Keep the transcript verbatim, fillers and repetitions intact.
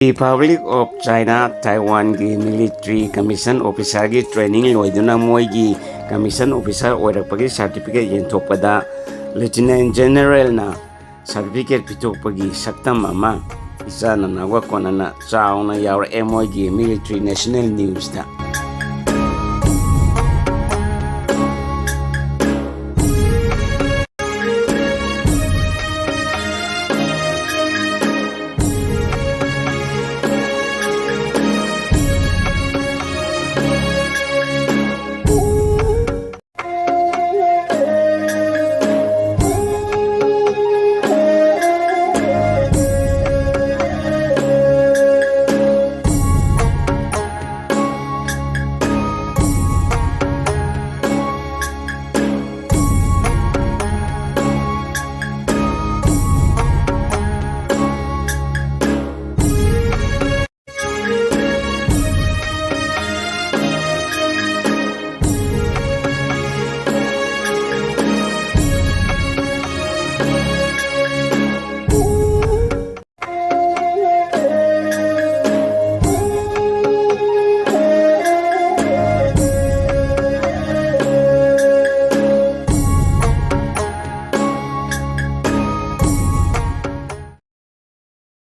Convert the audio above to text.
Republic of China Taiwanꯒꯤ military commission officerꯒꯤ training ꯂꯣꯏꯗꯨꯅ ꯃꯣꯏꯒꯤ commission officer ꯑꯣꯏꯔꯛꯄꯒꯤ certificate ꯌꯦꯟꯊꯣꯛꯄꯗ Lieutenant Generalꯅ certificate ꯄꯤꯊꯣꯛꯄꯒꯤ ꯁꯛꯇꯝ ꯑꯃ ꯏꯆꯥ ꯅꯅꯥꯎꯒ ꯀꯣꯟꯅꯅ ꯆꯥꯎꯅ ꯌꯥꯎꯔꯛꯑꯦ ꯃꯣꯏꯒꯤ military national newsꯇ꯫